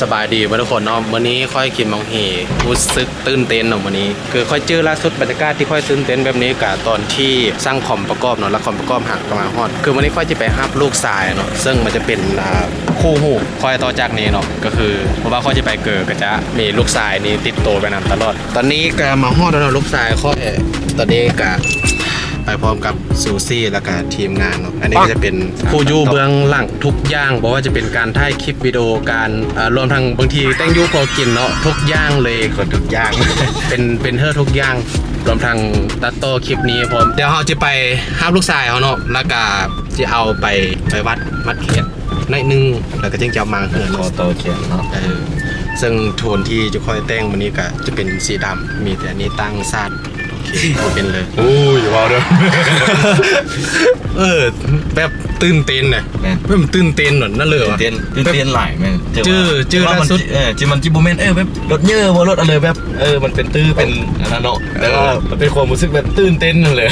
ສະບາຍດີເບິດທຸກຄົນເນາະ, ມື້ນີ້ຂ້ອຍຄິມມອງເຮ ຮູ້ສຶກຕື່ນເຕັ້ນເນາະມື້ນີ້. ຄືຂ້ອຍຈື່ລ່າສຸດ ບັນຍາກາດທີ່ຂ້ອຍຕື່ນເຕັ້ນແບບນີ້ກະຕອນທີ່ສັ່ງຄອມປະກອບເນາະ, ແລ້ວຄອມປະກອບຫາກະມາຮອດ. ຄືມື້ນີ້ຂ້ອຍຈະໄປຮັບລູກຊາຍເນາະ, ເຊິ່ງມັນຈະເປັນ ອ່າ ຄູ່ຫູຂ້ອຍຕໍ່ຈາກນີ້ເນາະ, ກະຄືເພາະວ່າຂ້ອຍຈະໄປເກີ ກະຈະມີລູກຊາຍນີ້ຕິດໂຕໄປນຳຕະຫຼອດ. ຕອນນີ້ກະມາຮອດແລ້ວເນາະ ລູກຊາຍຂ້ອຍ. ຕອນນີ້ກະໄປພ້ອມກັບຊູຊີ ແລ້ວກະທີມງານເນາະ. ອັນນີ້ກະຈະເປັນຜູ້ຢູ່ເບື້ອງຫຼັງທຸກຢ່າງ, ບໍ່ວ່າຈະເປັນການຖ່າຍຄລິບວິດີໂອ, ການ ເອີ ລວມທັງບາງທີແຕ່ງຢູ່ພໍກິນເນາະ, ທຸກຢ່າງເລີຍ. ຄົນທຸກຢ່າງ ເປັນ ເປັນເຮີທຸກຢ່າງ, ລວມທັງຕັດຕໍ່ຄລິບນີ້ພ້ອມ. ດຽວເຮົາຈະໄປຮັບລູກຊາຍເຮົາເນາະ, ແລ້ວກະຈະເອົາໄປ ໄປວັດ ມັດແຂນໜ້ອຍໜຶ່ງ ແລ້ວກະຈຶ່ງຈະເອົາມາເຮືອນ ຂໍຕໍ່ແຂນເນາະ. ເອີ ເຊິ່ງໂທນທີ່ຈຸຂ້ອຍແຕ່ງມື້ນີ້ກະຈະເປັນສີດຳ, ມີແຕ່ອັນນີ້ຕ່າງຊາດ. ໂອເຄ ບໍ່ເປັນເລີຍ. ໂອ້ຍ ຢ່າເວົ້າເດີ. ເອີ ແບບຕື່ນເຕັ້ນນະ. ແມ່ນ ແບບຕື່ນເຕັ້ນນັ້ນເລີຍ. ຕື່ນເຕັ້ນ ຕື່ນເຕັ້ນຫຼາຍ. ແມ່ນ ຈື່ ຈື່ລ່າສຸດ ເອີ ທີ່ມັນ ທີ່ບໍ່ແມ່ນ ເອີ ແບບລົດເຍີບໍ່ ລົດອະເລີ ແບບ ເອີ ມັນເປັນຕື້ ເປັນອັນນັ້ນເນາະ, ແຕ່ວ່າມັນເປັນຄວາມຮູ້ສຶກແບບຕື່ນເຕັ້ນນັ້ນແຫຼະ.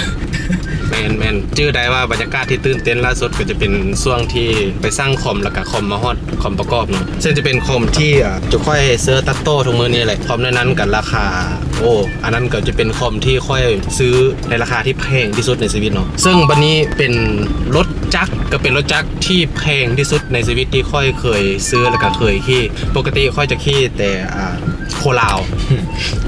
ແມ່ນໆ ຈື່ໄດ້ວ່າບັນຍາກາດທີ່ຕື່ນເຕັ້ນລ່າສຸດກະຈະເປັນຊ່ວງທີ່ໄປສັ່ງຄອມ ແລ້ວກະຄອມມາຮອດ ຄອມປະກອບເນາະ, ເຊິ່ງຈະເປັນຄອມທີ່ ອ່າ ຈຸຂ້ອຍເຊື້ອຕັດຕໍ່ທຸກມື້ນີ້ແຫຼະ. ຄອມໃນນັ້ນກະລາຄາ ໂອ້ ອັນນັ້ນກະຈະເປັນຄອມທີ່ຂ້ອຍຊື້ໃນລາຄາທີ່ແພງທີ່ສຸດໃນຊີວິດເນາະ. ເຊິ່ງບັດນີ້ເປັນລົດຈັກ ກະເປັນລົດຈັກທີ່ແພງທີ່ສຸດໃນຊີວິດທີ່ຂ້ອຍເຄີຍຊື້ ແລ້ວກະເຄີຍຂີ່. ປົກກະຕິຂ້ອຍຈະຂີ່ແຕ່ ອ່າ ໂຄລາວ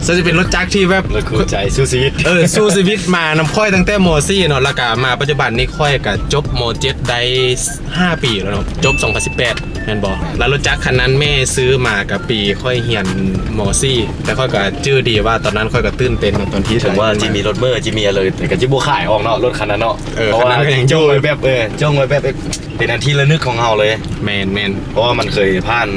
ເຊິ່ງຈະເປັນລົດຈັກທີ່ແບບ ລົດຄູ່ໃຈ ສູ້ຊີວິດ ເອີ ສູ້ຊີວິດມານຳຂ້ອຍຕັ້ງແຕ່ ມໍສີ່ ເນາະ, ແລ້ວກະມາປັດຈຸບັນນີ້ຂ້ອຍກະຈົບ ມໍເຈັດ ໄດ້ຫ້າປີແລ້ວເນາະ, ຈົບສອງພັນສິບແປດ ແມ່ນບໍ່? ແລ້ວລົດຈັກຄັນນັ້ນແມ່ຊື້ມາກະປີຂ້ອຍຮຽນ ມໍສີ່ ແຕ່ຂ້ອຍກະຈື່ດີວ່າຕອນນັ້ນຂ້ອຍກະຕື່ນເຕັ້ນເນາະ ຕອນທີ່ ເຖິງວ່າຈະມີລົດເມີ ຈະມີອະເລີ ແຕ່ກະຈະບໍ່ຂາຍອອກເນາະ ລົດຄັນນັ້ນເນາະ. ເອີ ເພາະວ່າ ຄັນນັ້ນກະຍັງຢູ່ ຈົງໄວ້ແບບ ເອີ ຈົງໄວ້ແບບ ເປັນອັນທີ່ລະນຶກຂອງເຮົາເລີຍ. ແມ່ນໆ ເພາະວ່າມັນເຄີຍຜ່ານ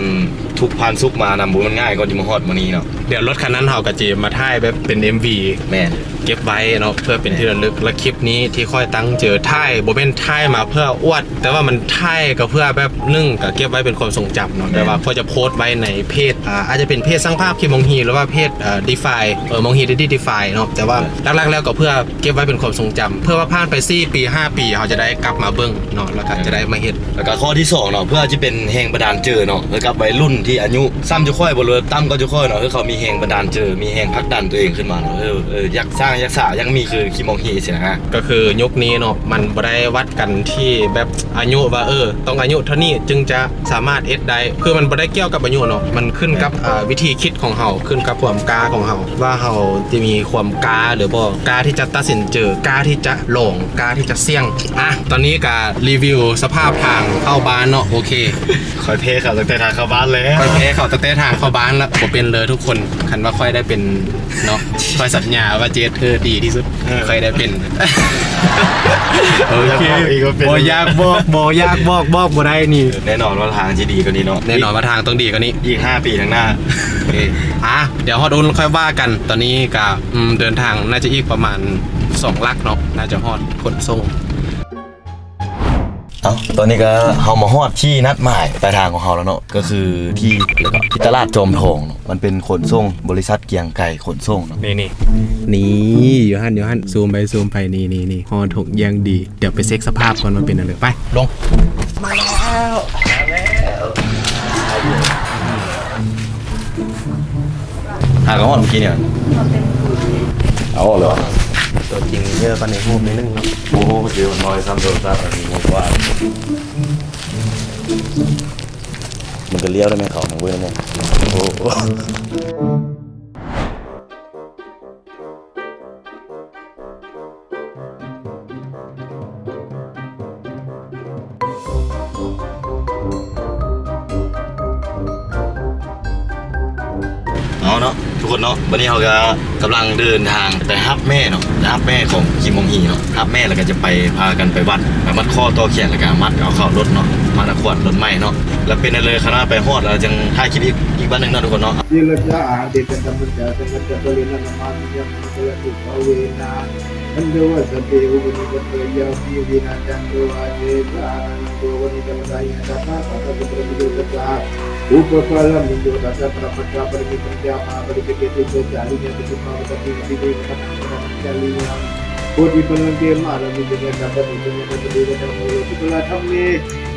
ທຸກຜ່ານສຸກມານຳ, ບໍ່ແມ່ນງ່າຍກ່ອນຈະມາຮອດມື້ນີ້ເນາະ. ດຽວລົດຄັນນັ້ນເຮົາກະຈະມາຖ່າຍແບບເປັນ ເອັມ ວີ ແມ່ນ ເກັບໄວ້ເນາະ ເພື່ອເປັນທີ່ລະລຶກ. ແລ້ວຄລິບນີ້ທີ່ຂ້ອຍຕັ້ງໃຈຖ່າຍ ບໍ່ແມ່ນຖ່າຍມາເພື່ອອວດ, ແຕ່ວ່າມັນຖ່າຍກະເພື່ອແບບ ໜຶ່ງ ກະເກັບໄວ້ເປັນຄວາມຊົງຈຳເນາະ. ແມ່ນ ແຕ່ວ່າຂ້ອຍຈະໂພສໄວ້ໃນເພຈ ອາ ອາດຈະເປັນເພຈຊ່າງພາບຄິມມອງຮີ ຫຼືວ່າເພຈ ເອີ ດີຟາຍ ເອີ ມອງຮີ ໄດເອດ ດີຟາຍ ເນາະ. ແຕ່ວ່າ ເອີ ຫຼັກໆແລ້ວກະເພື່ອ ເກັບໄວ້ເປັນຄວາມຊົງຈຳ ເພື່ອວ່າຜ່ານໄປສີ່ປີຫ້າປີ ເຮົາຈະໄດ້ກັບມາເບິ່ງເນາະ ແລ້ວກະຈະໄດ້ມາເຮັດ. ແລ້ວກະຂໍ້ທີສອງເນາະ ເພື່ອຈະເປັນແຮງບັນດານໃຈເນາະ ໃຫ້ກັບໄວລຸ້ນທີ່ອາຍຸສ່ຳຈຸຂ້ອຍບໍ່ ຫຼືຕ່ຳກວ່າຈຸຂ້ອຍເນາະ, ໃຫ້ເຂົາມີແຮງບັນດານໃຈ ມີແຮງຜັກດັນຕົວເອງຂຶ້ນມາເນາະ. ເອີ ເອີ ຢາກສ້າງ ຢາກສາ ຢາກມີຄືຄິມມອງຮີຊີ້ນະ. ກະຄືຍຸກນີ້ເນາະ ມັນບໍ່ໄດ້ວັດກັນທີ່ແບບອາຍຸວ່າ ເອີ ຕ້ອງອາຍຸເທົ່ານີ້ຈຶ່ງຈະ ສາມາດເຮັດໄດ້. ຄືມັນບໍ່ໄດ້ກ່ຽວກັບອາຍຸເນາະ, ມັນຂຶ້ນກັບ ເອີ ວິທີຄິດຂອງເຮົາ, ຂຶ້ນກັບຄວາມກ້າຂອງເຮົາ ວ່າເຮົາຈະມີຄວາມກ້າຫຼືບໍ່, ກ້າທີ່ຈະຕັດສິນໃຈ, ກ້າທີ່ຈະລອງ, ກ້າທີ່ຈະສ່ຽງ. ອ່ະ ຕອນນີ້ກະຣີວິວສະພາບທາງເຂົ້າບ້ານເນາະ. ໂອເຄ ຂ້ອຍແພ້ເຂົາຕັ້ງແຕ່ທາງເຂົ້າບ້ານແລ້ວ, ຂ້ອຍແພ້ເຂົາຕັ້ງແຕ່ທາງເຂົ້າບ້ານລະ. ບໍ່ເປັນເລີຍທຸກຄົນ, ຄັນວ່າຂ້ອຍໄດ້ເປັນເນາະ, ຂ້ອຍສັນຍາວ່າຈະເຮັດໃຫ້ດີທີ່ສຸດ. ເອີ ເຄີຍໄດ້ເປັນ. ໂອເຄ ບໍ່ຢາກບອກ ບໍ່ຢາກບອກ ບອກບໍ່ໄດ້ນີ້. ແນ່ນອນວ່າທາງຈະດີກວ່ານີ້ເນາະ, ແນ່ນອນວ່າທາງຕ້ອງດີກວ່ານີ້ ອີກຫ້າປີຂ້າງໜ້າ. ໂອເຄ ອ່ະ ດຽວຮອດໂອນຄ່ອຍວ່າກັນ. ຕອນນີ້ກະ ອືມ ເດີນທາງໜ້າຈະອີກປະມານສອງຫຼັກເນາະ, ໜ້າຈະຮອດຂົນສົ່ງ. ເອົ້າ ຕອນນີ້ກະເຮົາມາຮອດທີ່ນັດໝາຍປາຍທາງຂອງເຮົາແລ້ວເນາະ, ກະຄືທີ່ ທີ່ຕະຫຼາດຈອມທອງເນາະ. ມັນເປັນຂົນສົ່ງ ບໍລິສັດກຽງໄກຂົນສົ່ງເນາະ. ນີ້ໆ ນີ້ ຢູ່ຫັ້ນ ຢູ່ຫັ້ນ ຊູມໄປ ຊູມໄປ ນີ້ໆ ຮອດທຸກຢ່າງດີ. ດຽວໄປເຊັກສະພາບກ່ອນວ່າເປັນແນວໃດ. ໄປ ລົງ ມາແລ້ວ ມາແລ້ວ. ຫາກະຮອດມື້ກີ້ນີ້. ເອົາອອກເລີຍຫວາ? ຕົວຈິງເຢີກວ່າໃນຮູບໜ້ອຍໜຶ່ງເນາະ. ໂອ້ໂຫ ເຈີໜ້ອຍຊ້ຳໂທລະສັບ ອັນນີ້ບໍ່ກວ້າງ. ມັນກະລ້ຽວໄດ້ແມ່ນເຂົານະເວີຍແມ່. ໂອ້ ເອົາເນາະ ທຸກຄົນເນາະ, ບັດນີ້ເຮົາກະກຳລັງເດີນທາງໄປຮັບແມ່ເນາະ, ໄປຮັບແມ່ຂອງຄິມມອງຮີເນາະ, ຮັບແມ່ແລ້ວກະຈະໄປ ພາກັນໄປວັດ ໄປມັດຂໍ້ຕໍ່ແຂນ ແລ້ວກະມັດເອົາເຂົ້າລົດເນາະ, ມານະຄອນລົດໃໝ່ເນາະ. ແລ້ວເປັນແນວໃດ ຄັນວ່າໄປຮອດແລ້ວຈັ່ງຖ່າຍຄລິບອີກ ອີກບັດໜຶ່ງເນາະ ທຸກຄົນເນາະ. ສິລະສະອາເດຊະທຳມັນຈາ ທຳມັນຈາ ປະລິນານະມາມິ ຍັງ ມັງຄະລັງ ສຸພາເວນາ ຄັນເທວະ ສັບເພ ອຸປະນິປະເຕ ຍາມະ ວິນາຈັນໂຕ ອາເຊສາ ອານັນໂຕ ວະນິດຕະມະຕາຍະ ຕະຖາຄະຕະ ສຸປະມະໂຍ ສັດສາ ອຸປະປາລະມິໂຍ ຕັດສະ ປະມະຕາ ປະລິມິດຕັນຈາ ມະຫາປະລິດຕະ ເກຕຸ ໂສຈາ ລິຍັງ ປະທຸມມາ ປະຕະຕິ ອະພິເນຄະນະ ອະນະມັດຈາ ລິຍັງ ໂພທິພະລັງເກ ມະລະມິດຕະຍະ ສັບປະຕິ ສັນຍະ ປັດສະເດ ກະຕະໂມ ໂລກຸດຕະລະທຳເມ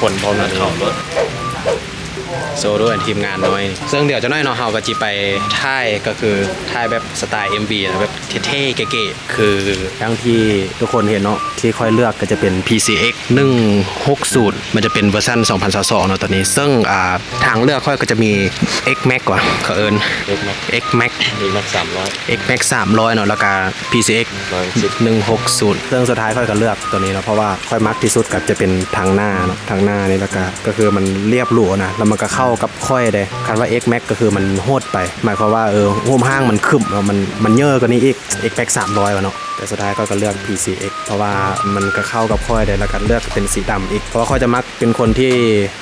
ຄົນພ້ອມນະ ເຂົ້າລົດ ໂຊດ້ວຍທີມງານນ້ອຍ. ເຊິ່ງດຽວຈັກໜ້ອຍເນາະ ເຮົາກໍຊິໄປຖ່າຍ ກໍຄືຖ່າຍແບບສະໄຕລ໌ເອັມວີນະ ແບບເທ່ໆເກະໆ. ຄືຢ່າງທີ່ທຸກຄົນເຫັນເນາະ ທີ່ຂ້ອຍເລືອກກໍຈະເປັນ ພີຊີເອັກ ໜຶ່ງຫົກສູນ ມັນຈະເປັນເວີຊັນສອງພັນຊາວສອງເນາະຕອນນີ້. ເຊິ່ງ ອ່າ ທາງເລືອກຂ້ອຍກໍຈະມີ ເອັກແມັກ ຫວາ ເຂົາເອີ້ນ ເອັກແມັກ ເອັກແມັກ ເອັກແມັກສາມຮ້ອຍ ເອັກແມັກສາມຮ້ອຍເນາະ ແລ້ວກໍ ພີຊີເອັກ ໜຶ່ງຫົກສູນ. ເຊິ່ງສຸດທ້າຍຂ້ອຍກໍເລືອກຕົວນີ້ເນາະ ເພາະວ່າຂ້ອຍມັກທີ່ສຸດກໍຈະເປັນທາງໜ້າເນາະ ທາງໜ້ານີ້ ແລ້ວກໍ ກໍຄືມັນລຽບຫຼູນະ ແລ້ວມັນກໍເຂົ້າກັບຂ້ອຍເດ້. ຄັນວ່າ ເອັກແມັກ ກໍຄືມັນໂຫດໄປ ໝາຍຄວາມວ່າ ເອີ ຮູບຮ່າງມັນຄຶມເນາະ ມັນ ມັນເຍີ້ກວ່ານີ້ອີກ ເອັກແມັກສາມຮ້ອຍ ຫວາເນາະ. ແຕ່ສຸດທ້າຍຂ້ອຍກໍເລືອກ ພີຊີເອັກ ເພາະວ່າມັນກໍເຂົ້າກັບຂ້ອຍເດ້ ແລ້ວກໍເລືອກເປັນສີດຳອີກ ເພາະວ່າຂ້ອຍຈະມັກເປັນຄົນທີ່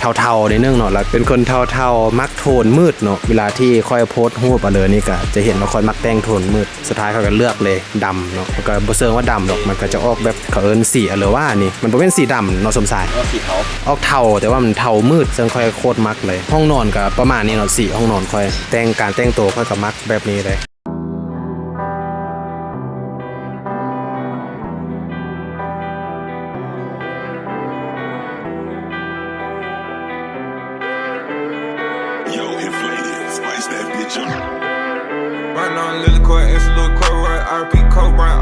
ເທົາໆ ໜ້ອຍໜຶ່ງເນາະ ແລ້ວເປັນຄົນເທົາໆ ມັກໂທນມືດເນາະ. ເວລາທີ່ຂ້ອຍໂພສຮູບອະເລີນີ້ ກໍຈະເຫັນວ່າຂ້ອຍມັກແຕ່ງໂທນມືດ. ສຸດທ້າຍຂ້ອຍກໍເລືອກເລີຍດຳເນາະ ແລ້ວກໍບໍ່ເຊີງວ່າດຳດອກ ມັນກໍຈະອອກແບບ ເຂົາເອີ້ນສີອາເລີວານີ້ ມັນບໍ່ແມ່ນສີດຳເນາະ ສົມຊາຍ ອອກສີເທົາ ອອກເທົາ ແຕ່ວ່າມັນເທົາມືດ ເຊິ່ງຂ້ອຍໂຄດມັກເລີຍ. ຫ້ອງນອນກໍປະມານນີ້ເນາະ ສີຫ້ອງນອນຂ້ອຍ ແຕ່ງ ການແຕ່ງໂຕຂ້ອຍກໍມັກແບບນີ້ເດ້. Yo, inflated, spice that bitch up. Riding on Lily Court, it's a little court, right? R P Coke, right?